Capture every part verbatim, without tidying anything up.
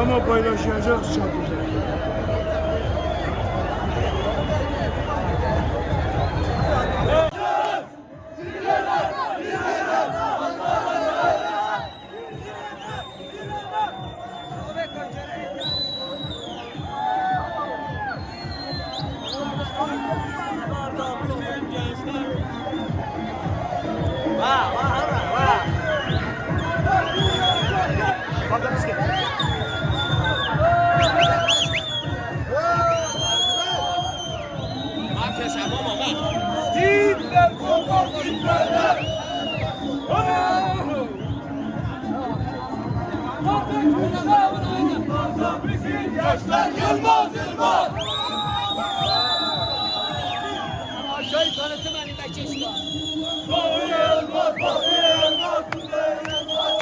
Ama paylaşacağız, çatacak. Yaşlar Yılmaz, Yılmaz. Aşağı tanıtım elinde çeşitli. Doğu Yılmaz, Doğu Yılmaz, Kuzey Yılmaz.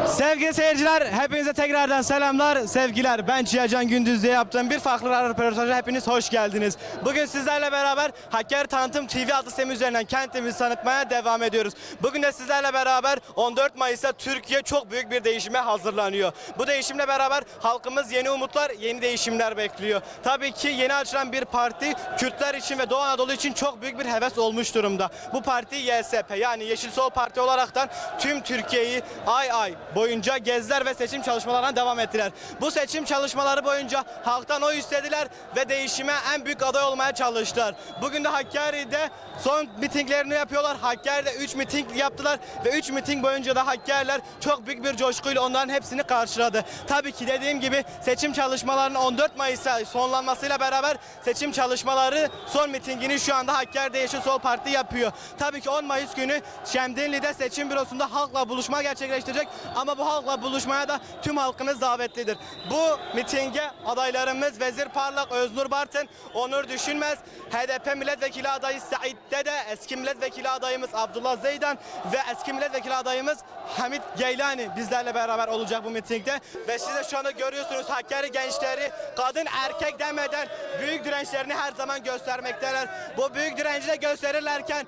Sevgili seyirciler, hepinize tekrardan selamlar, sevgiler. Ben Çiyacan Gündüz'de yaptığım bir farklı röportajda hepiniz hoş geldiniz. Bugün sizlerle beraber Hakkari Tanıtım T V adlı sitem üzerinden kentimizi tanıtmaya devam ediyoruz. Bugün de sizlerle beraber on dört Mayıs'ta Türkiye çok büyük bir değişime hazırlanıyor. Bu değişimle beraber halkımız yeni umutlar, yeni değişimler bekliyor. Tabii ki yeni açılan bir parti Kürtler için ve Doğu Anadolu için çok büyük bir heves olmuş durumda. Bu parti Y S P, yani Yeşil Sol Parti olaraktan tüm Türkiye'yi ay ay boyunca gezdiler ve seçim çalışmalarına devam ettiler. Bu seçim çalışmaları boyunca halktan oy istediler ve değişime en büyük aday olmaya çalıştılar. Bugün de Hakkari'de son mitinglerini yapıyorlar. Hakkari'de üç miting yaptılar ve üç miting boyunca da Hakkariler çok büyük bir coşkuyla onların hepsini karşıladı. Tabii ki dediğim gibi seçim çalışmalarının on dört Mayıs'ta sonlanmasıyla beraber seçim çalışmaları son mitingini şu anda Hakkari'de Yeşil Sol Parti yapıyor. Tabii ki on Mayıs günü Şemdinli'de seçim bürosunda halkla buluşma gerçekleştirecek. Ama bu halkla buluşmaya da tüm halkımız davetlidir. Bu mitinge adaylarımız Vezir Parlak, Öznur Bartın, Onur Düşünmez, H D P milletvekili adayı Sait Dede, eski milletvekili adayımız Abdullah Zeydan ve eski milletvekili adayımız Hamit Geylani bizlerle beraber olacak bu mitingde. Ve siz de şu anda görüyorsunuz Hakkari gençleri kadın erkek demeden büyük dirençlerini her zaman göstermekteler. Bu büyük direnci de gösterirlerken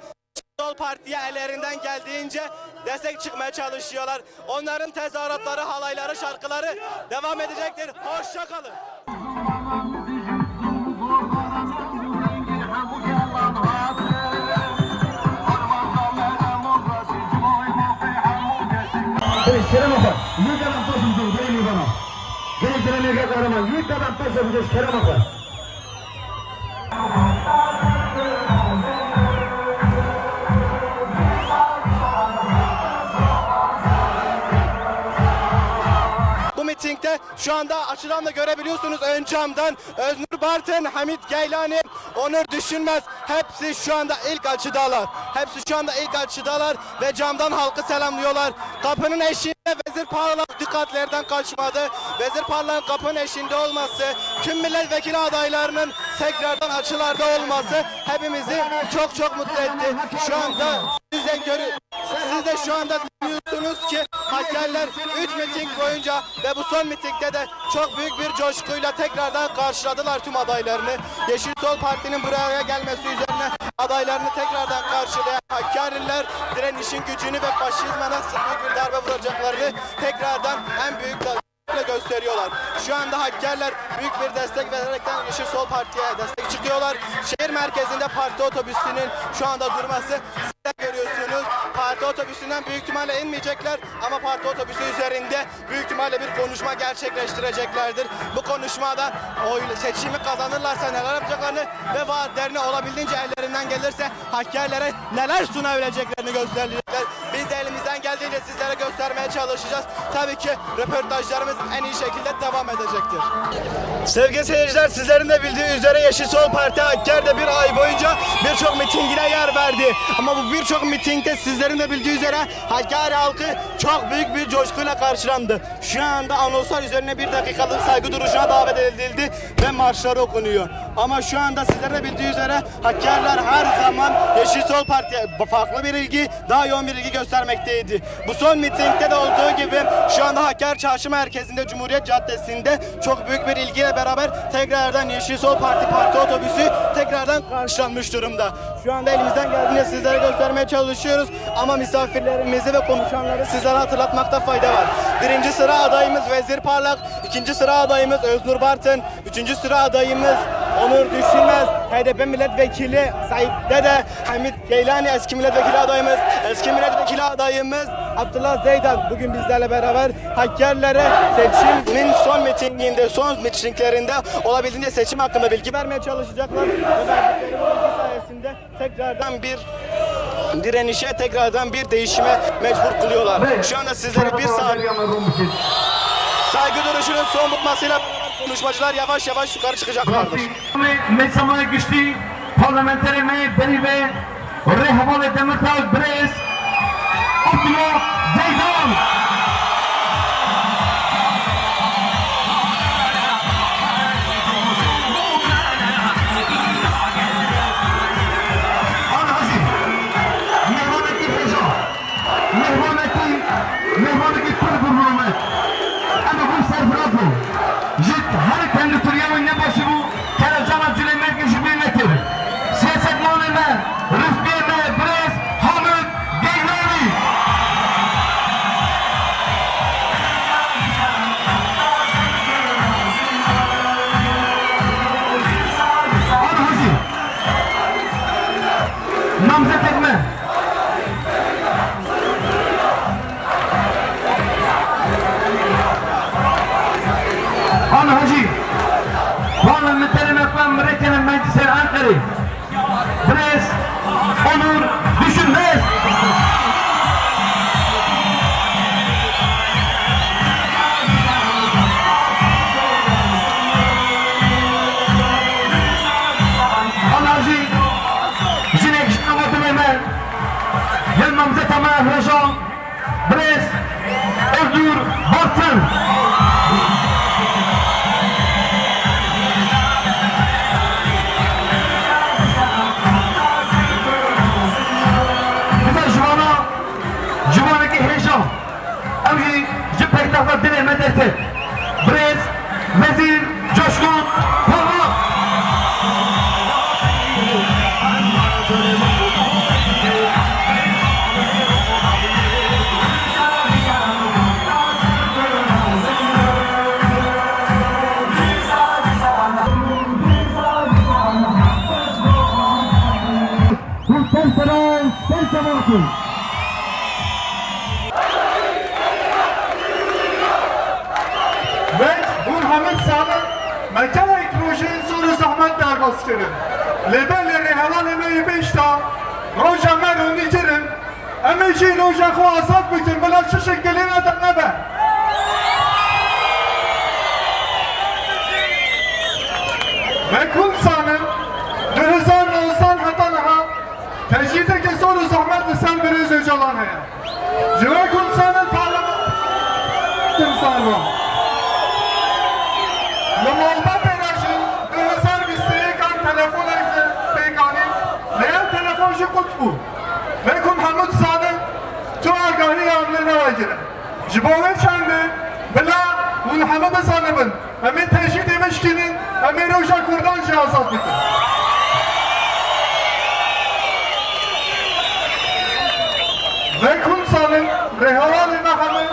Sol Parti'ye ellerinden geldiğince destek çıkmaya çalışıyorlar. Onların tezahüratları, halayları, şarkıları devam edecektir. Hoşça kalın. Kerem Afa, lütfen pası bizim, gelin bana. Gelin, gelin, gelin, kahraman. Lütfen pası bizim, Kerem Afa. Bu mitingde şu anda açıdan da görebiliyorsunuz ön camdan Öznur Bartın, Hamit Geylani, Onur Düşünmez hepsi şu anda ilk açıdalar. Hepsi şu anda ilk açıdalar ve camdan halkı selamlıyorlar. Kapının eşiğinde Vezir Parlak dikkatlerden kaçmadı. Vezir Parlak'ın kapının eşiğinde olması, tüm milletvekili adaylarının tekrardan açılarda olması hepimizi çok çok mutlu etti. Şu anda siz de görü siz de şu anda dinliyorsunuz ki Hakkariler üç miting boyunca ve bu son mitingde de çok büyük bir coşkuyla tekrardan karşıladılar tüm adaylarını. Yeşil Sol Parti'nin buraya gelmesi üzerine adaylarını tekrardan karşılayan Hakkariler direnişin gücünü ve faşizme nasıl büyük bir darbe vuracaklarını tekrardan en büyük da- gösteriyorlar. Şu anda Hakkariler büyük bir destek vererekten Yeşil Sol Parti'ye destek çıkıyorlar. Şehir merkezinde parti otobüsünün şu anda durması, siz de görüyorsunuz. Parti otobüsünden büyük ihtimalle inmeyecekler ama parti otobüsü üzerinde büyük ihtimalle bir konuşma gerçekleştireceklerdir. Bu konuşmada oy, seçimi kazanırlarsa neler yapacaklarını ve vaatlerini olabildiğince ellerinden gelirse Hakkari'lere neler sunabileceklerini gösterecekler. Biz de elimizden geldiğince sizlere göstermeye çalışacağız. Tabii ki röportajlarımız en iyi şekilde devam edecektir. Sevgili seyirciler, sizlerin de bildiği üzere Yeşil Sol Parti Hakkari'de bir ay boyunca birçok mitingine yer verdi. Ama bu birçok mitingde sizlerin Bildiği üzere Hakkari halkı çok büyük bir coşkuyla karşılandı. Şu anda anonslar üzerine bir dakikalık saygı duruşuna davet edildi ve marşları okunuyor. Ama şu anda sizler de bildiği üzere Hakkariler her zaman Yeşil Sol Parti'ye farklı bir ilgi, daha yoğun bir ilgi göstermekteydi. Bu son mitingde de olduğu gibi şu anda Hakkari Çarşı Merkezi'nde, Cumhuriyet Caddesi'nde çok büyük bir ilgiyle beraber tekrardan Yeşil Sol Parti parti otobüsü tekrardan karşılanmış durumda. Şu anda elimizden geldiğince sizlere göstermeye çalışıyoruz. Ama misafirlerimizi ve konuşanları sizlere hatırlatmakta fayda var. Birinci sıra adayımız Vezir Parlak, ikinci sıra adayımız Öznur Bartın, üçüncü sıra adayımız Onur Düşünmez, H D P milletvekili Sait Dede, Hamit Geylani, eski milletvekili adayımız, eski milletvekili adayımız Abdullah Zeydan bugün bizlerle beraber. Hakkarileri seçimin son mitinginde, son mitinglerinde olabildiğince seçim hakkında bilgi vermeye çalışacaklar. Ve verdikleri bu bilgi sayesinde tekrardan bir direnişe, tekrardan bir değişime mecbur kılıyorlar. Şu anda sizlere bir saat saygı duruşunun son bulmasıyla konuşmacılar yavaş yavaş yukarı çıkacaklardır. Mesela güçlü parlamenterê me berî ve rêhevalê Demirtaş birêz Abdullah Zeydan. Ana Hacî, mêvanekî hêja, mêvanekî, mêvanekî pir bi rûmet. Em ê hûn serfiraz bûn. Ji her tendutiriya wî nebaş bû, kerevcana Cûlemêrgê ji bîr nekir. Siyasetvanê me, rifqê me, birêz Hamid Geylani. Ana Hacî, namzetê me. Ana Hacî, parlamenterê me ku em rêkene Meclîsê Enqerê. Birêz Onur Düşünmez. Ana Hacî, jinek ji ava dilê me. Yê namzeta me hêja, birêz Özgür Bartın. Bize ji vana ciwanekî hêja. Ew jî ji paytexta dilê me derket. Birêz Vezîr Coşkun Parlak. Hûn ser seran, ser sevan xwe. Wek hûn hemû dizanin, me gelek rojên zor û zehmet derbas kirin. Lê belê rêhevalê me yê pêş de roja me ronî kirin. Em ê jî roja xwe azad bikin, bila çi şikilê ne de nebe. Wek hûn dizanin, du hezar nozdeh heta niha tecrîdeke zor û zehmet li ser birêz Ocalan heye. Ji wek hûn dizanin parlamenter dizanin. Li malbatê re jî du hezar bîst û yek an telefonek pêk anî, lê ev telefon jî qut bû. Wek hûn hemû dizanin, tu agahiya em lê newegirin. Ji bo wê çendê, bila hûn hemû bizanibin, em ê tecrîdê bişkînin, em ê roja Kurdan jî azad bikin. Wek hûn dizanin, rêhevalê me hemû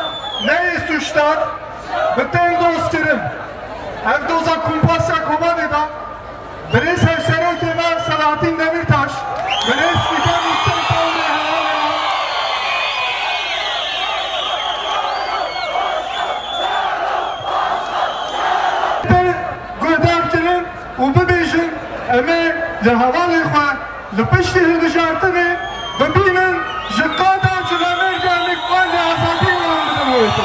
ne yê sûcdar, bi tên doz kirin. Ev doza kumpasya Kobanê de, birêz Hevserokê me Selahattin Demirtaş, birêz Fidan Yüksekdağ û rêhevalê me. Guhdar kirin û bibêjin, em ê li hevalê xwe li piştî hilbijartinê bibînin, ji qada Cûlemêrgê em ê kuandê azadiyê wan bidin wê.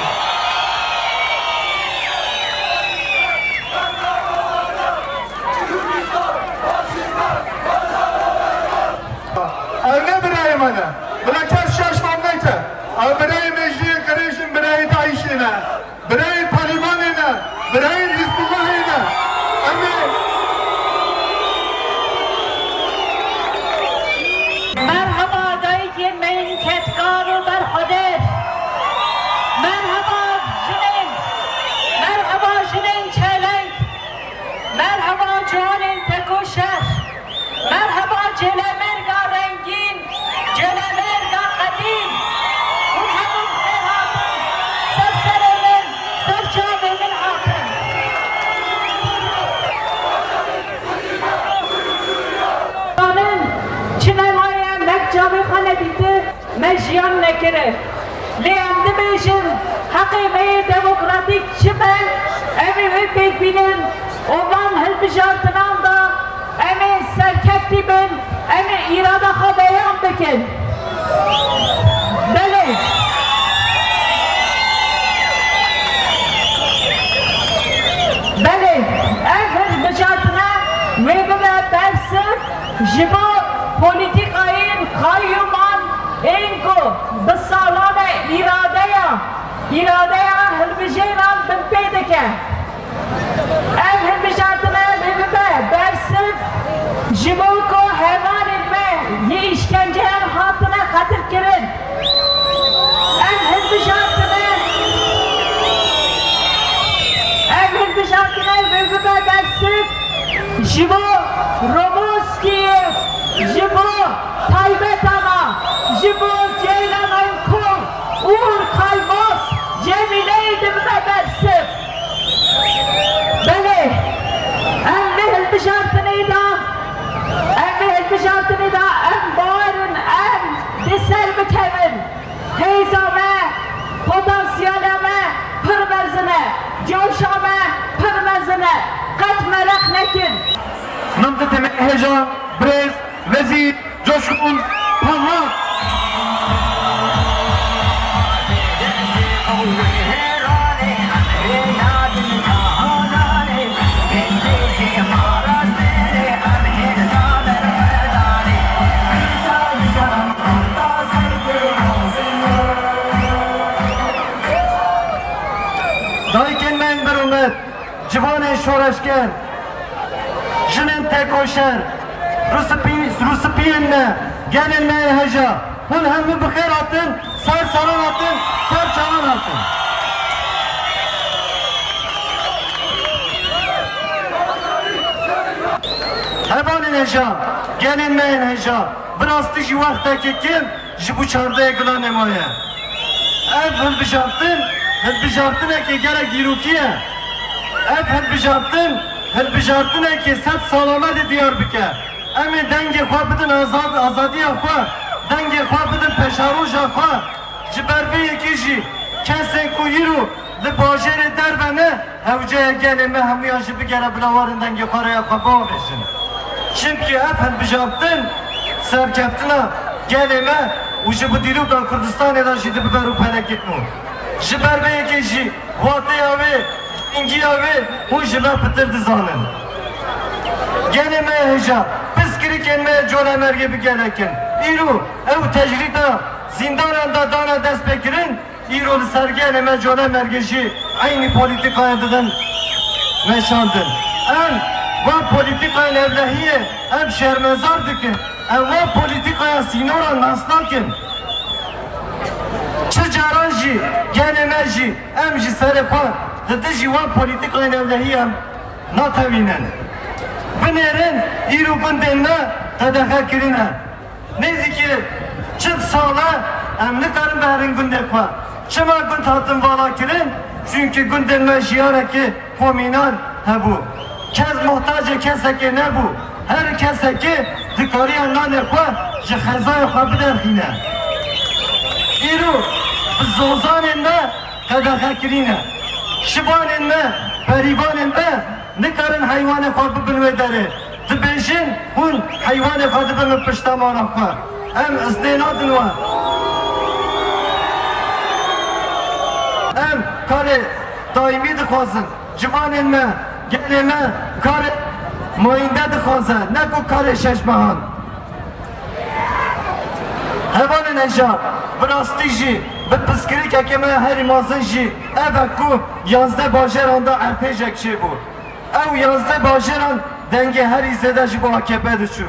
Ev ne birayê me ne. Bila kes şaş Me jiyan nekire. Lê em dibêjin, heqê me yê demokratîk çi be, em ê wê pêk bînin û van hilbijartinan de em ê serkeftî bin, em ê îrada xwe beyan bikin. Belê. Belê, ev hilbijartine wê bibe bersiv ji bo polîtîkayên qayyûman ên ku bi salan e îradeya, îradeya hilbijêran binpê dike. Ev hilbijartine wê bibe bersiv ji bo ku hevalên me yê îşkenceyan hatine qetilkirin. Em hilbijartine, em hilbijartine wê bibe bersiv ji bo Roboskiyê, ji bo Taybetana, ji bo Ceylan Ayko, Uğur Kaymaz, Cemîleyê de bibe bersiv. Belê, em vê hilbijartinê de, em vê hilbijartinê de em bawer in, em di ser bikevin. Hêza me, potansiyela me pir mezin e, coşa me pir mezin e. Qet meraq nekin. Namzetê me hêja, birêz, Wezîr Coşkun Parlak. Dayikên me yên birûmet, ciwanên şoreşger, jinên têkoşer, rûspî-, rûspiyên me, gelên me yên heja, hûn hemû bi xêr hatin, ser salan hatin, ser çavan hatin. Hevalên heja, gelên me yên heja, bi rastî jî wextekî kêm ji bo çardehê Gilanê maye. Ev hilbijartin, hilbijartinekê gelek dîrokî ye. Ev hilbijartin, hilbijartinekê sed sala me dê diyar bike. Em ê dengê xwe bidin azad, azadiya xwe, dengê xwe bidin peşaroja xwe. Ji ber vê yekê jî kesên ku îro li bajêrê derve ne, hewce ye gelê me hemûyan jî bigere bila werin dengê xwe rêya xwe biavêjin. Çimkî ev hilbijartin serkeftina gelê me û ji bo dîroka Kurdistanê de jî dibe ber û pelekê nû. Ji ber vê yekê jî wateya wê, girîngiya wê hûn ji me pitir dizanin. Gelê me hêja, pirsgirêkên me colemêrgê bi gelek in. Îro ew tecrîda zîndanan de dane destpêkirin, îro li ser gelê me colemêrgê jî eynî polîtîkayê didin meşandin. Em van polîtîkayên ewlehiyê em şermezar dikin. Em van polîtîkaya sînoran nas nakin. Çi caran jî gelê me jî em ji serê xwe li dijî wan polîtîkayên ewlehiyê em natewînin. Binêrin îro gundên me qedexe kirine. Nêzîkî çil sal e em nikarin biherin gundê xwe. Çima gund hatin vala kirin? Çunkî gundên me jiyanekî komînal hebû. Kes muhtacê kesekê nebû. Her kesekê dikariya nanê xwe ji xezayê xwe biderxîne. Îro bi zozanên me qedexe kirîne. Şivanên me, berîvanên me nikarin heywanê xwe bibin wê derê. Dibêjin, hûn heywanê xwe dibin min piştemana xwe. Em iznê nadin we. Em karê daîmî dixwazin. Ciwanên me, gelê me karê mayînde dixwaze, ne ku karê şeş mehan. Hevalên heja, bi rastî jî, bi pirsgirêkeke me herî mezin jî ev e ku yanzdeh bajaran de erdhêjek çêbû. Ew yanzdeh bajaran dengê herî zêde ji bo A K P diçû.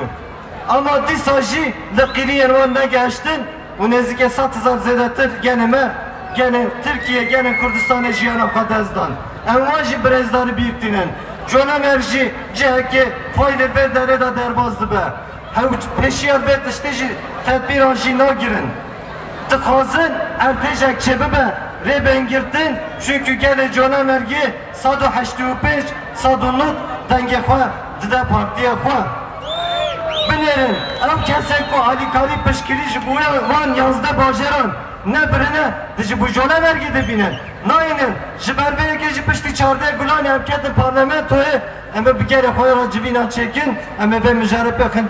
Ama dîsa jî li qîriyên wan negehiştin û nêzîkê sed hezar zêdetir gelê me, gelên Tirkiye, gelên Kurdistanê jiyana xwe dest dan. Em wan jî bi rêzdarî bîr tînin. Colemêrg jî cihekê faylê vê derê de derbas dibe. Hew pêşiya vê tiştê jî tedbîran jî nagirin. Dixwazin erdhêjek çêbibe, rê bên girtin, çunkî gelê Colemêrgê sed û heştê û pênc, sed û nod dengê xwe dide partiya xwe. Bi Ev kesên ku alîkarî piştgirî ji bo van yazdeh bajaran nebirine, di ji bujole vergê dibînin. Nayînin. Ji ber vê yekê jî piştî çardeh Gulanê em ketin parlamentoyê, em ê bi gelê xwe re civîna çêkin, em ê vê mijarê pêxin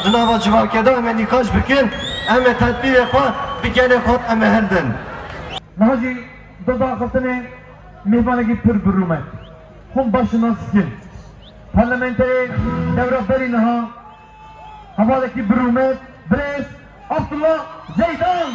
di nava civakê de, em ê nîqaş bikin, em ê tedbîrê xwe bi gelê xwe em ê hildin. Niha jî di daxistinê mêvanekî pir bi rûmet. Hûn baş nas dikin. Parlamenterê dewra berî niha hevalekî bi rûmet, birêz Abdullah Zeydan.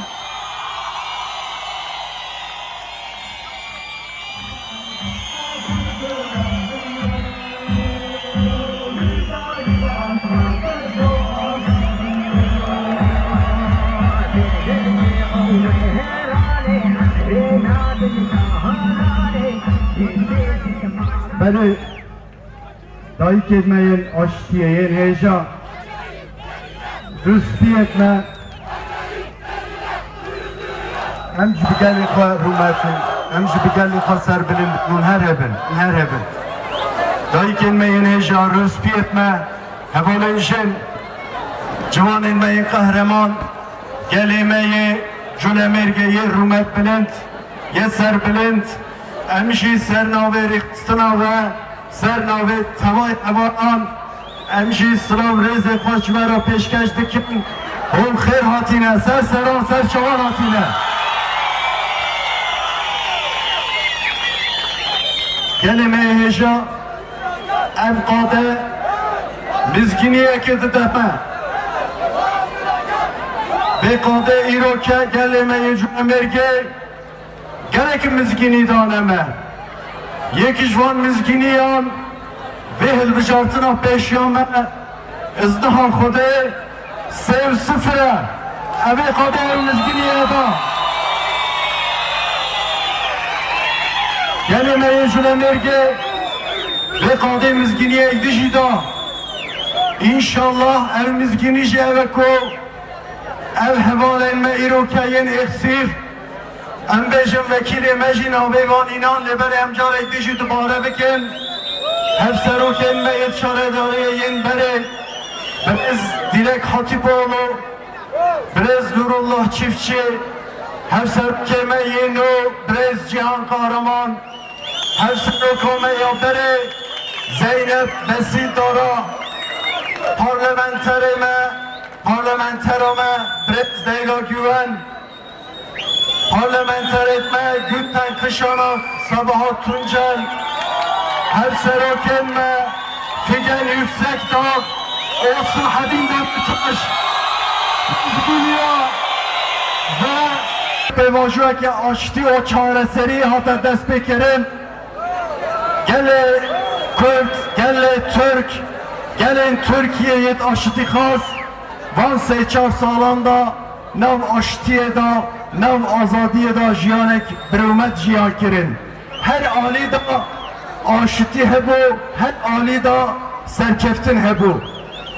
Belê, dayikên me yên aştiyê, yên hêja, rûspiyêt me, em ji bi gelê xwe rûmet in, em ji bi gelê xwe serbilind in, hûn her hebin, hûn her hebin. Dayikên me yên hêja, rûspiyêt me, hevalên jin, ciwanên me yên qehreman, gelê me yê Colemêrgê yê rûmetbilind, yê serbilind, em jî ser navê rêxistina we, ser navê tevayê hevalan, em jî silav rêzê xwe ji we re pêşkeş dikin. Hûn xêr hatine, ser seran, ser çavan hatine. Gelê me yê hêja, ev qade mizgîniyekê dide me. Vê qadê îro ke gelê me yê Colemêrgê gelek mizgînî dane me. Yek ji van mizgîniyan vê hilbijartina pêşiya me, Îzdiha Xwedê sê û sifir e. Ev ê qadê ew mizgîniyê da. Gelê me yê Colemêrgê vê qadê mizgîniyê êdî jî da. Înşallah ev mizgînî jî ev e ku ev hevalên me îro ke yên êxsîr, em bêjin vekîlê me jî navê van înan, lê belê em carek dî jî dubare bikin. Hevserokên me yê şaredariyê yên berê, birêz Dilek Hatîpoğlu, birêz Nurullah Çiftçi, hevserokê me yê nû, birêz Cîhan Kahraman, hevseroka me ya berê Zeynep Besît Dara, parlamenterê me, parlamentera me, birêz Leyla Güven, parlamenterê me Gülten Kışanak, Sabahat Tuncel, hevserokên me Figen Yüksekdağ, Selahaddin Demirtaş, Hizbullah ve pêvajoyeke aştî û çareserî hate destpêkirin. Gelê Kurd, gelê Tirk, gelên Tirkiyeyê yê aştîxwaz van sê çar salan de nav aştiyê de, nav azadiyê de jiyanek bi rûmet jiyan kirin. Her alî de aşitî hebû, her alî de serkeftin hebû.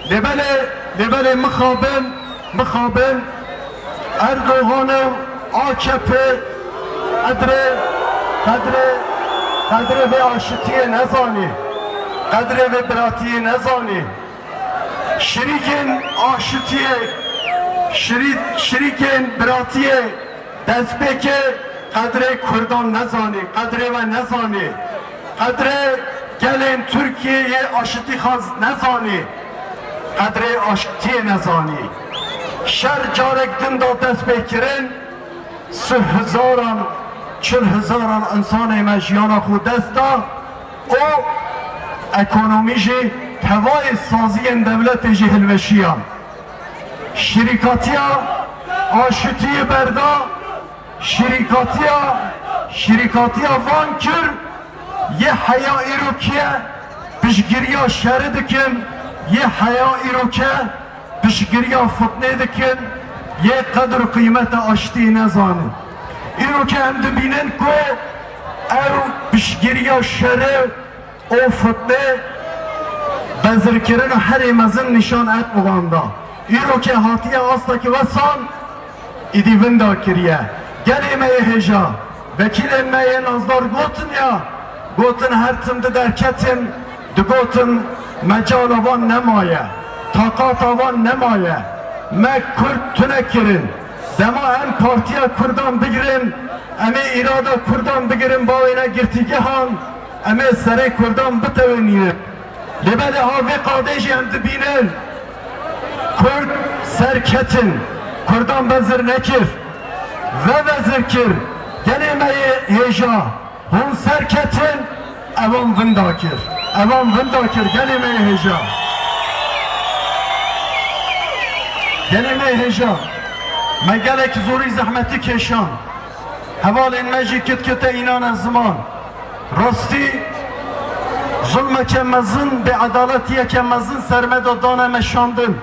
Lê belê, lê belê mixabin, mixabin Erdogan û A K P qedrê, qedrê, qedrê vê aşitiyê nezanî, qedrê vê biratiyê nezanî. Şirîkên aşitiyê, şirî-, şirîkên biratiyê destpêkê qedrê Kurdan nezanî, qedrê we nezanî, qedrê gelên Tirkiyeyê aşitîxwaz nezanî, qedrê aşitiyê nezanî. Şer carek din da dest pê kirin, sih hezaran, çil hezaran însanê me jiyana xwe dest da û ekonomî jî tevayê saziyên dewletê jî hilweşiya. Şirîkatiya aşitiyê berda, şirîkatiya, şirîkatiya van kir, yê heya îrokiye piştgiriya şerê dikin, yê heya îroke piştgiriya fitnê dikin, yê qedir û qîmeta aştiyê nezanin. Îroke em dibînin ku ew piştgiriya şerê û fitnê bezirkirin û herê mezin nîşan Erdogan da. Îroke hatiye astekî wesan îdî vinda kiriye. Gelê me yê hêja, vekîlên me yê nazdar gotin ya, gotin her tim di derketin, digotin mecala van nemaye. Taqata wan nemaye. Me Kurd tune kirin. Dema em partiya Kurdan bigirin, em ê îrada Kurdan bigirin, bawêne girtîgehan, em ê serê Kurdan bitewinînin. Lê belê ha vê qadê jî em dibînin, Kurd serketin, Kurdan bezir nekir, vevezir kir, gelê me yê hêja. Hûn serketin, ewan vinda kir. Ewan vinda kir, gelê me yê hêja. Gelê me yê hêja. Me gelek zorî zehmetî kêşan. Hevalên me jî kit kite înane ziman. Rastî, zulmeke mezin, bêedaletiyeke mezin ser me de dane meşandin.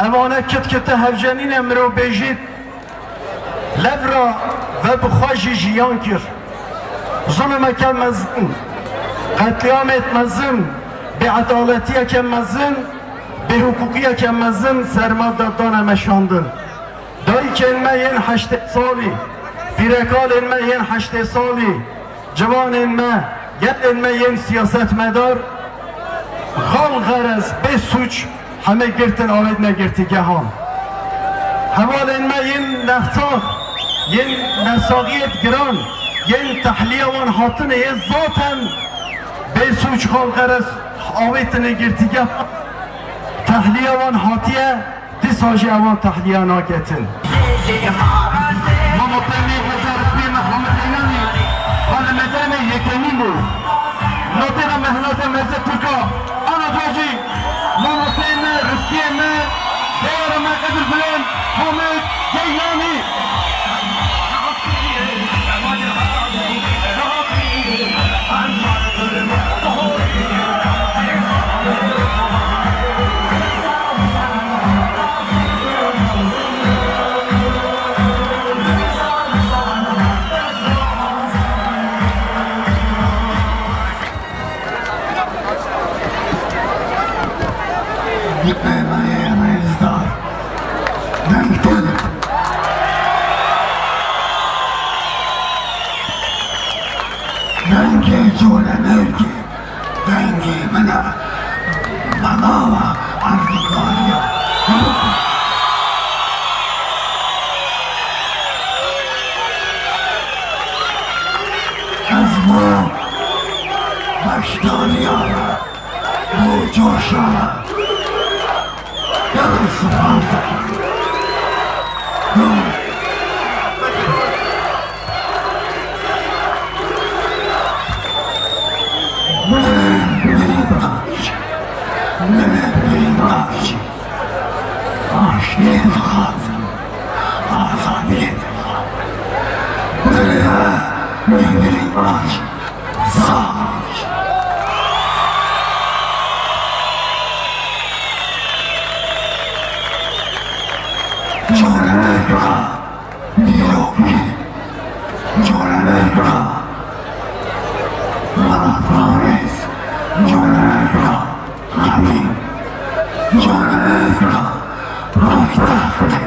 Evane kit kite hevjenîne mirovbêjî lev ra ve bi xwe jî jiyan kir. Zulmeke mezin, qetlîamêt mezin, bêedaletiyeke mezin, bêhiqûqiyeke mezin ser me de dane meşandin. Dayikên me yên heştê salî, pîrekalên me yên heştê salî, ciwanên me, gelên me yên siyasetmedar, xal xerez, bê sûc, heme girtin avêtine girtîgehan. Hevalên me yên nexsax, yên nesaxiyêt giran, yên tehliya wan hatine yê zaten bê sûc xal xerez avêtine girtîgehan. Tehliya wan hatiye, dîsa jî ewan tehliya naketin. Mamosteyê me Hêja Rizkiyê me Hamed Zeynanî, xanimedemê yekemîn bû. Notêra me Hinase Mercê Tirka, ana jî mamosteyê me, Rizkiyê me, dewera me qedirbilên Hamed Zeynanî. Gitmeye rêzdar. Dengtir. Dengê colemêrgê, dengê min e. Bedava erdikariya. Ez bo beşdariya me, bo coşa me. Gelek spas dikim. Min ê bêhna çi? Min ê bêhna çi? Aştiyê dixwazim, azadiyê dixwazim. Min ê bêhna çi? Sax. Colemêrga dîrokî, colemêrga welatparêz, colemêrga xemî, colemêrga paytextê.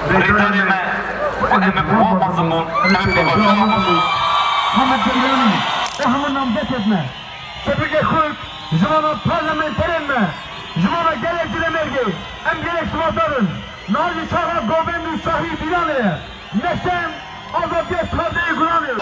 Birêkdarê me, em bi wan mezin bûn, em bi wan mezin bûn. Hamed Ceylanî, te hemû namzetê me. Tebrîkê xurt ji vana parlamenterên me, ji vana gelek colemêrgê, em gelek sipasdar in. Niha jî çaxa govend û şahî bîranê ye. Neştem azadiya çardehê Gulanê.